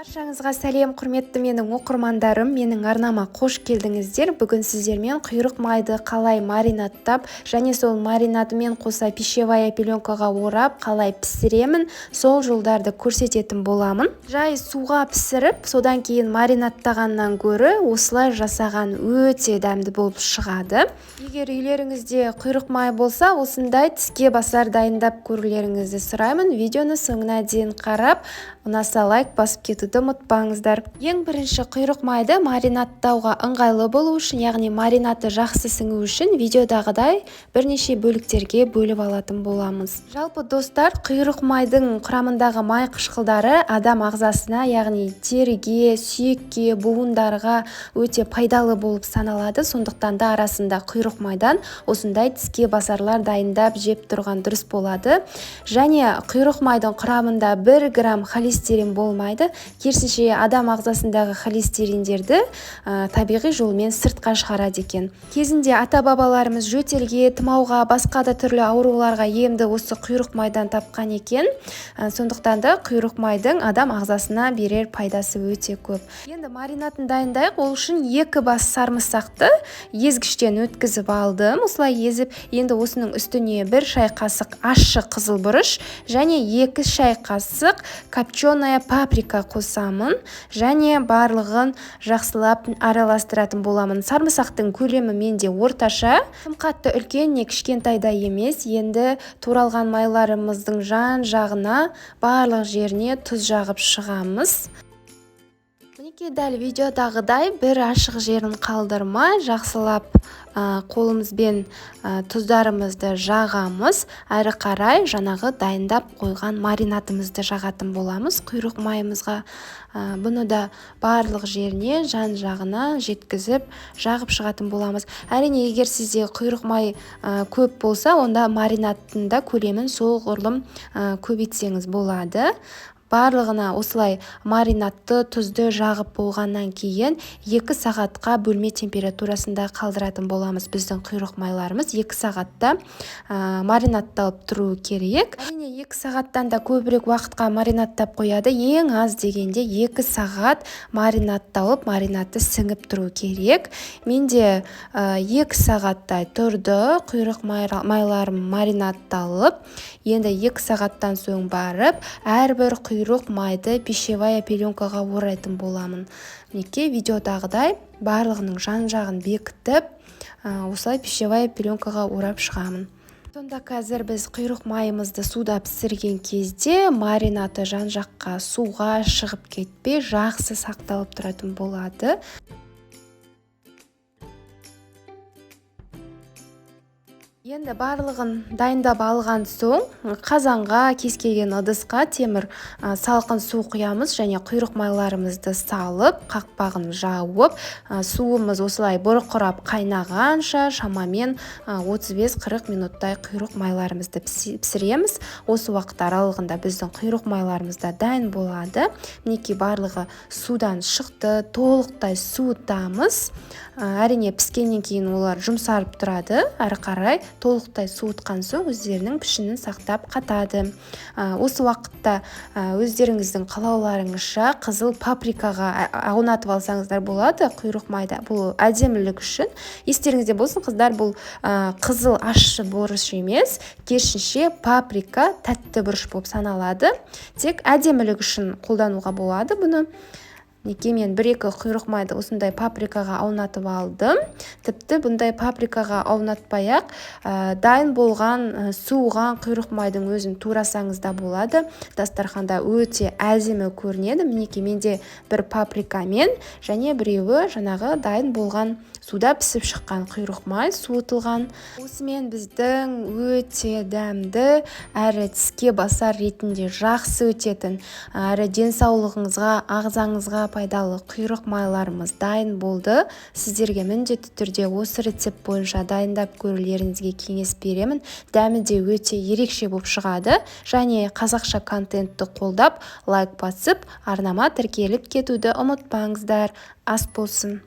Баршаңызға сәлем, құрметті менің оқырмандарым, менің арнама қош келдіңіздер. Бүгін сіздермен құйрық майды қалай маринадтап және сол маринадымен қоса пищевая пленкаға орап қалай пісіремін, сол жолдарды көрсететін боламын. Жай суға пісіріп, содан кейін маринадтағаннан гөрі осылай жасаған өте дәмді болып шығады. Егер үйлеріңізде құйрық май болса, осындай тіске басар дайындап көрулеріңізді сұраймын. Видеоны соңына дейін қарап, ұнаса лайк басып кетуді ұмытпаңыздар. Ең бірінші құйрық майды маринадтауға ыңғайлы болу үшін, яғни маринады жақсы сіңу үшін видеодағыдай бірнеше бөліктерге бөліп алатын боламыз. Жалпы достар, құйрық майдың құрамындағы май қышқылдары адам ағзасына, яғни теріге, сүйекке, буындарға өте пайдалы болып саналады. Сондықтан да арасында құйрық майдан осындай тіске басарлар дайындап жеп тұрған дұрыс болады. Және құйрық майдың құрамында 1 грамм холестерин болмайды. Керісінше адам ағзасындағы холестериндерді табиғи жолмен сыртқа шығарады екен. Кезінде ата-бабаларымыз жөтелге, тұмауға, басқа да түрлі ауруларға емді осы құйрық майдан тапқан екен. Сондықтан да құйрық майдың адам ағзасына берер пайдасы өте көп. Енді маринадын дайындайық. Ол үшін 2 бас сарымсақты езгіштен өткізіп алдым. Осылай езіп, енді осының үстіне 1 шай қасық ащы қызыл бұрыш және 2 шай қасық копченая паприка қосамын және барлығын жақсылап араластыратын боламын. Сарымсақтың көлемі менде орташа, тым қатты үлкен не кішкентай да емес. Енді туралған майларымыздың жан жағына, барлық жеріне тұз жағып шығамыз. Мінекей дәл видеодағыдай бір ашық жерін қалдырмай жақсылап қолымызбен тұздарымызды жағамыз. Әрі қарай жаңағы дайындап қойған маринадымызды жағатын боламыз құйрық майымызға. Бұны да барлық жеріне, жан жағына жеткізіп жағып шығатын боламыз. Әрине, егер сізде құйрық май көп болса, онда маринадтың да көлемін соғұрлым көбейтсеңіз болады. Барлығына осылай маринадты, тұзды жағып болғаннан кейін 2 сағатқа бөлме температурасында қалдыратын боламыз. Біздің құйрық майларымыз 2 сағатта маринадталып тұру керек. Әрине, 2 сағаттан да көбірек уақытқа маринадтап қояды. Ең аз дегенде 2 сағат маринадталып, маринадты сіңіп тұру керек. Менде 2 сағаттай тұрды құйрық майларым маринадталып. Енді 2 сағаттан соң барып, әрбір құйрық майды пищевая пленкаға орайтын боламын. Мінекей видеодағыдай барлығының жан-жағын бекітіп, осылай пищевая пленкаға орап шығамын. Сонда қазір біз құйрық майымызды суда пісірген кезде маринады жан-жаққа суға шығып кетпей жақсы сақталып тұратын болады. Енді барлығын дайындап алған соң қазанға, кез келген ыдысқа темір салқын су құямыз және құйрық майларымызды салып, қақпағын жауып, суымыз осылай бұрқырап қайнағанша шамамен 35-40 минуттай құйрық майларымызды пісіреміз. Осы уақыт аралығында біздің құйрық майларымыз да дайын болады. Мінекей барлығы судан шықты, толықтай суытамыз. Әрине, піскеннен кейін олар жұмсарып тұрады, әрі қарай толықтай суытқан соң өздерінің пішінін сақтап қатады. Осы уақытта өздеріңіздің қалауларыңызша қызыл паприкаға аунатып алсаңыздар болады құйрық майда. Бұл әдемілік үшін. Естеріңізде болсын, қыздар, бұл қызыл ащы бұрыш емес, керісінше паприка тәтті бұрыш болып саналады. Тек әдемілік үшін қолдануға болады бұны. Мінекей мен 1-2 құйрық майды осындай паприкаға аунатып алдым. Тіпті бұндай паприкаға аунатпай-ақ, дайын болған, суыған құйрық майдың өзін турасаңыз да болады. Дастарханда өте әдемі көрінеді. Мінекей менде бір паприкамен және біреуі жаңағы дайын болған суда пісіп шыққан құйрық май суытылған. Осымен біздің өте дәмді, әрі тіске басар ретінде жақсы өтетін, әрі денсаулығыңызға, ағзаңызға пайдалы құйрық майларымыз дайын болды. Сіздерге міндетті түрде осы рецепт бойынша дайындап көрулеріңізге кеңес беремін. Дәмі де өте ерекше болып шығады. Және қазақша контентті қолдап, лайк басып, арнама тіркеліп кетуді ұмытпаңыздар. Ас болсын.